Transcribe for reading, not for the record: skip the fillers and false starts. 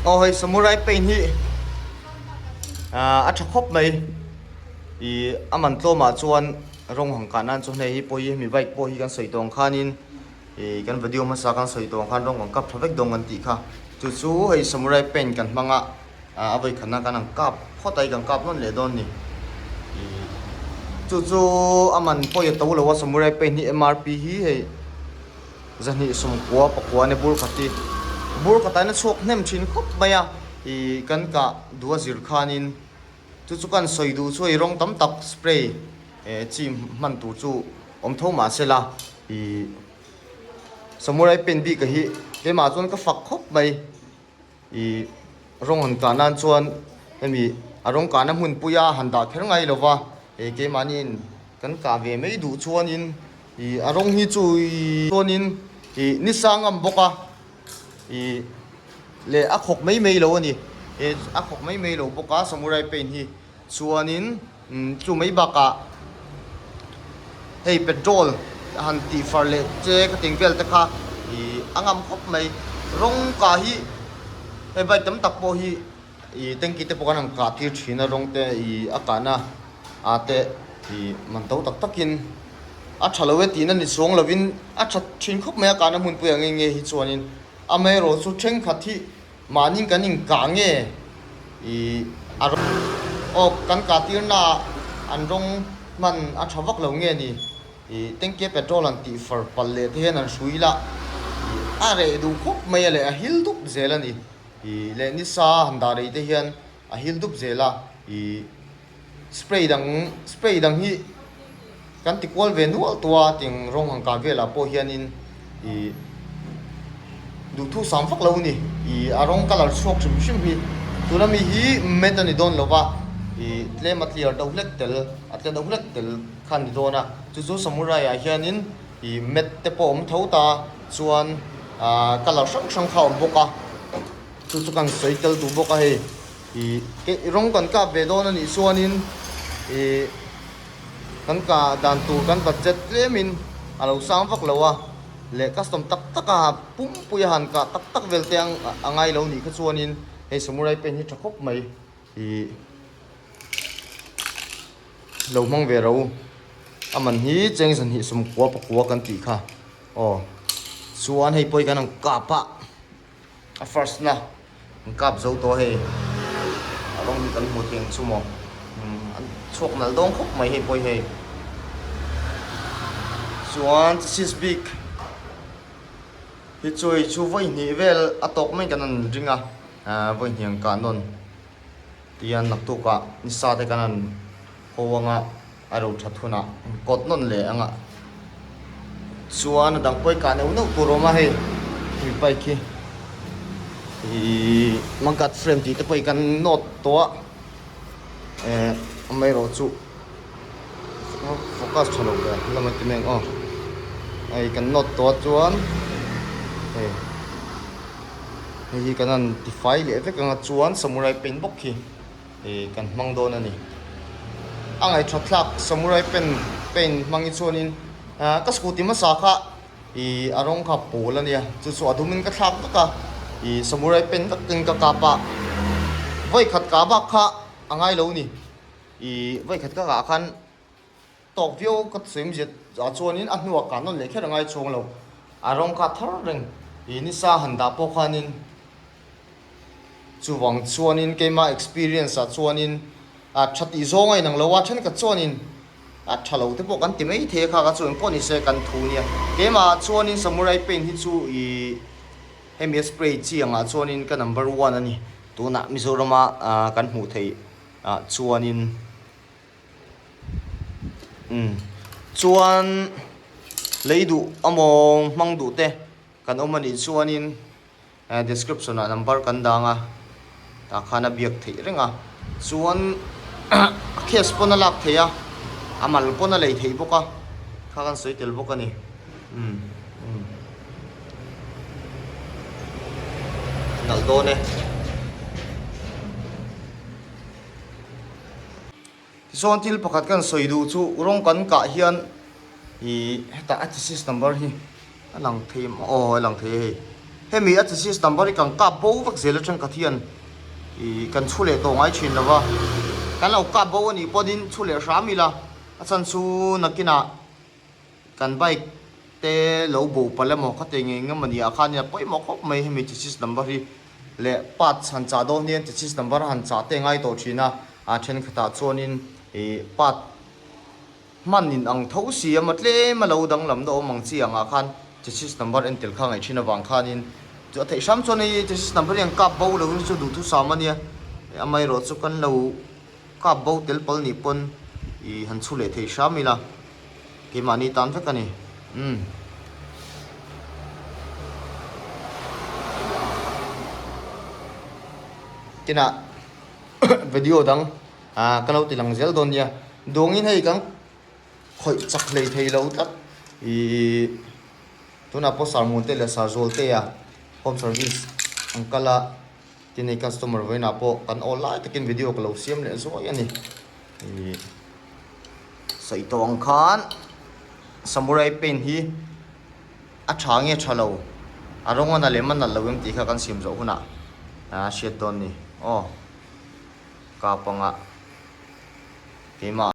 Aw hei samurai paint hi a tha khawp mai ih a man tlawmah chuan rawng han kah nan chuan hei hi pawh hi hemi bike pawh hi kan sawi tawh ang khanin ih kan video hmasa kan sawi tawh ang khan rawng kan kap tha vek dawn kan tih kha chu chu hei samurai paint kan hmang a a vawi khatna kan han kap phawt a hei kan kap nawn leh dawn a ni ih chu chu a man pawh hi a to lo a samurai paint hi MRP hi hei. Zahnih sawmkua pakua nia bur khat hi bur khatah hian a chhuak hnem thin khawp mai a ih kan kah duh a zir khanin chu chu kan sawi duh chu hei rawng tam tak spray eh chi hman tur chu awm tho mah se la ih samurai paint bik a hi keimah chuan ka fak khawp mai. Ih rawng han kah nan chuan hemi a rawng kahna hmunpuia han dah kher ngai lo va, eh keimahniin kan kah ve mai duh chuanin ih a rawng hi chu ih chuanin ih ni sang ngam bawk a, ih leh a khawk mai mai lo a ni, eh a khawk mai mai lo bawk a samurai paint hi chuanin. Chu mai bakah hei petrol han tih far leh che ka ting vel te kha ih a ngam khawp mai. Rawng kah hi hei bike tam tak pawh hi ih tanky te pawh kan han kah tir thin a rawng te ih a kahna ah te ih man to tak takin a tha lo e tihna ni chuang lovin a tha thin khawp mai a kahna hmunpui ang nge nge hi chuanin amaherawhchu thenkhat hi Mahni kan inkah nge ih a rawng aw kan kah tirna ah an rawng hman a tha vak lo nge ni ih tanky a petrol an tih far palh leh te hian an hrui la ih a reh duh khawp mai a leh a hil dup zel a ni ih leh nisa han dah rei te hian a hil dup zel a ih. Spray dang spray dang hi kan ti kual ve nual tawh a tiang rawng ang kah velah pawh hianin ih duhthu sang vak lo a ni ih a rawng colour chhuak hrim hrim hi tuna mi hi matte a ni dawn lo va ih tlem a clear deuh hlek tel a tle deuh hlek tel kha a ni dawn a chu chu samurai ah hianin ih matte te pawh a awm tho ta chuan ah colour hrang hrang kha a awm bawk a chu chu kan sawi tel duh bawk a hei. Ih rawng kan kap ve dawn a nih chuanin ih kan kah dan tur kan budget tlemin a lo sang vak lo a, leh custom tak tak a pumpui a han kah tak tak vel te a ngai lo nih kha chuanin hei samurai paint hi tha khawp mai ih lo hmang ve ro a man hi cheng zahnih 90 pakua kan tih kha aw chuan hei pawh hi kan han kap a. A first na an kap zo tawh hei a rawng hi kan hmu thei ang chu maw an chhuak nalh dawn khawp mai hei pawh hi hei chuan chassis bik hi chu hei chu vawi hnih vel a tawk mai kan han ring a ah vawi hnih an kah nawn tihian naktukah nisa te kan han haw ang a. A ro that hunah an kawt nawn leh ang a, chuan a dang pawh i kah neuh neuh tur a awm a hei hemi bike hi ihh mangkat frame tih te pawh hi kan nawt tawh a eh amaherawhchu focus tha lo ve lam a ti mai ang aw hei kan nawt tawh a chuan hei hei hi kan han tifai leh vek ang a chuan samurai paint bawk hi. Ih kan hmang dawn a ni. A ngaihṭhat thlak samurai pen paint hmang hi chuanin ah ka scooty hmasa kha ih a rawng kha pawl a nia chu chu a dumin ka thlak vek a ih samurai pen vekin ka kap a vawi khat kah bak kha a ngai lo a ni ih vawi khat ka kah khan tawk viau ka sawi zet ah chuanin a hnuah kah nawn leh kher a ngai chhawng lo a rawng kha thar reng ih nisa han dah pawh khanin. Chuvang chuanin keimah experience ah chuanin a tha tih zawng a inang lo a, thenkhat chuanin a tha lo te pawh kan ti mai thei a kha kha chu engpawh ni se kan thu nia. Keimah ah chuanin samurai paint hi chu ih hemi a spray chi angah chuanin ka number one a ni. Tunah Mizorama kan hmuh theih ah chuanin umm chuan lei duh amaw hmang duh te kan awm a nih chuanin. Description ah number kan dang a, tah khan a biak theih reng a, chuan a case pawn a lak theih a, a mal pawn a lei theih bawk a, kha kan sawi tel bawk a ni. Umm umm nalh dawn e. Tichuan thil pakhat kan sawi duh chu rawng kan kah hian ih hetah a thesis number hi a lang thei maw aw a lang thei a hei. Hemi a chassis number hi kan kap bo vek zel atang ka thian ih kan chhu leh tawh ngai thin lo va, kan lo kap bo anih pawhin chhu leh hram ila a chhan chu nakinah kan bike te lo bo palh emaw kha ti ngei ngam ania khan nia pawimawh khawp mai hemi chassis number hi leh parts han chah dawn hian chassis number han chah te ngai tawh thin a, a thenkhatah chuanin ih part. Hman in ang tho si a maw tlem a lo danglam na awm ang chi angah khan chassis number en tel kha ngaih thin avang khanin chu a theih hram chuan hei chassis number hi an kap bo lo hi chu duhthusam a nia amaherawh chu kan lo kap bo tel pal nih pawn ih han chhu leh thei hram ila keimahni tan vek a ni umm. Tinah video dang. Ah ka lo ti lang zel dawn nia. Duangin hei kan khawih chak hlei thei lo tlat. Ihh tunah pawh Sarmun te leh Sarzawl te a home service an kal a, tin hei customer vawiinah pawh kan awl lai takin video ka lo siam leh zuai a ni. Ihh sawi tawh ang khan Samurai paint hi a tha nge tha lo, a rawng a na leh man a lo em tih kha kan siam zawh hunah a hriat dawn ni aw. Ka panga keimah.